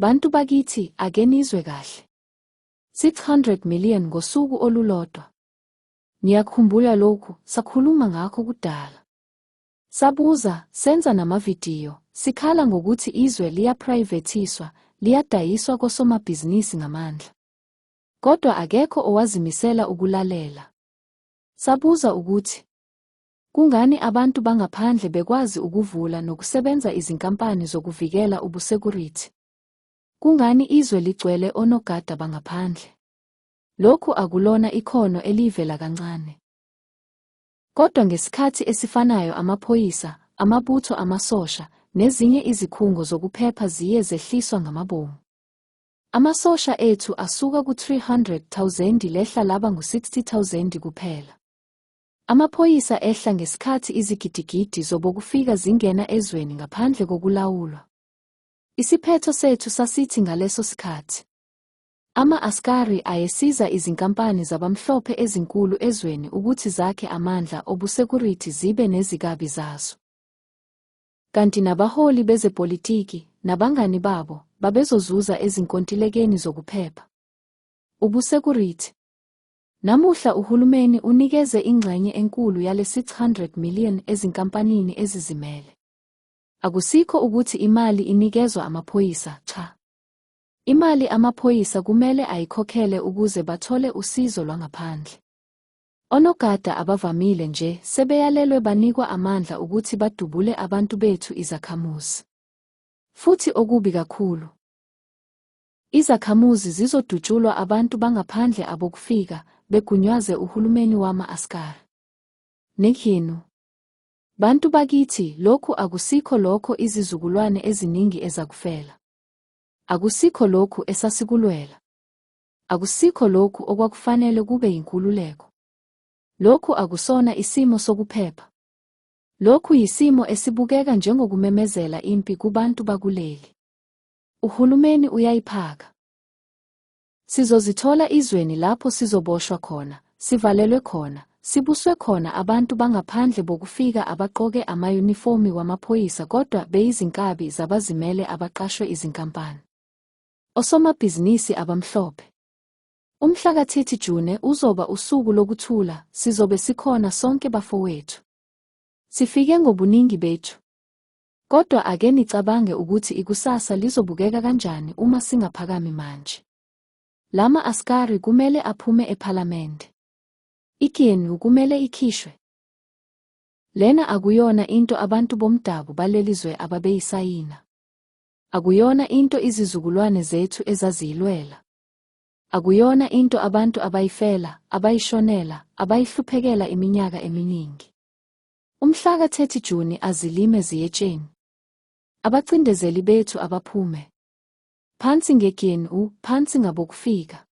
Bantu bakithi ake nizwe kahle. 600 million ngosuku olulodwa. Niyakhumbula lokhu, sakhuluma ngakho kudala. Sabuza, senza namavidiyo, sikhala ngokuthi izwe liyaphrayivethiswa, liyadayiswa kosomabhizinisi ngamandla. Kodwa akekho owazimisela ukulalela. Sabuza ukuthi kungani abantu bangaphandle bekwazi ukuvula nokusebenza izinkampani zokuvikela ubusekurithi? Kungani izwe ligcwele onogada bangaphandle? Lokhu akulona ikhono eliyivela kancane. Kodwa ngesikhathi esifanayo amaphoyisa, amabutho amasosha, nezinye izikhungo zokuphepha ziye zehliswa ngamabomu. Amasosha ethu asuka ku-300,000 lehla laba ngu-60,000 kuphela. Amaphoyisa ehla ngesikhathi izigidigidi zobokufika zingena ezweni ngaphandle kokulawulwa. Isiphetho sethu sasithi ngaleso sikhathi. Ama-askari ayesiza izinkampani zabamhlophe ezinkulu ezweni ukuthi zakhe amandla obusekurithi zibe nezikabi zazo. Kanti nabaholi bezepolitiki nabangani babo babezozuza ezinkontilekeni zokuphepha. Ubusekurithi. Namuhla uhulumeni unikeze ingxenye enkulu yale 600 million ezinkampanini ezizimele. Akusikho ukuthi imali inikezwa amaphoyisa, cha. Imali amaphoyisa kumele ayikhokhele ukuze bathole usizo lwangaphandle. Onogada abavamile nje sebeyalelwe banikwa amandla ukuthi badubule abantu bethu izakhamuzi. Futhi okubi kakhulu, izakhamuzi zizodutshulwa abantu bangaphandle abokufika begunywaze uhulumeni wama-askari. Nekhinu. Bantu bakithi, lokhu akusikho lokho izizukulwane eziningi ezakufela. Akusikho lokhu esasikulwela. Akusikho lokhu okwakufanele kube yinkululeko. Lokhu akusona isimo sokuphepha. Lokhu yisimo esibukeka njengokumemezela impi kubantu bakuleli. Uhulumeni uyayiphaka. Sizozithola izweni lapho sizoboshwa khona, sivalelwe khona, sibuswe khona abantu bangaphandle bokufika abaqoke amayunifomi wamaphoyisa kodwa beyizinkabi zabazimele abaqashwe izinkampani. Osomabhizinisi abamhlophe. Umhla ka-30 June uzoba usuku lokuthula, sizobe sikhona sonke bafowethu. Sifike ngobuningi bethu. Kodwa ake nicabange ukuthi ikusasa lizobukeka kanjani uma singaphakami manje. Lama askari kumele aphume ephalamende. I-GNU kumele ikhishwe. Lena akuyona into abantu bomdabu baleli zwe ababeyisayina. Akuyona into izizukulwane zethu ezaziyilwela. Akuyona into abantu abayifela, abayishonela, abayihluphekela iminyaka eminingi. Umhlaka 30 Juni azilime ziyetsheni. Abacindezeli bethu abaphume. Phansi nge-GNU, phansi ngabokufika.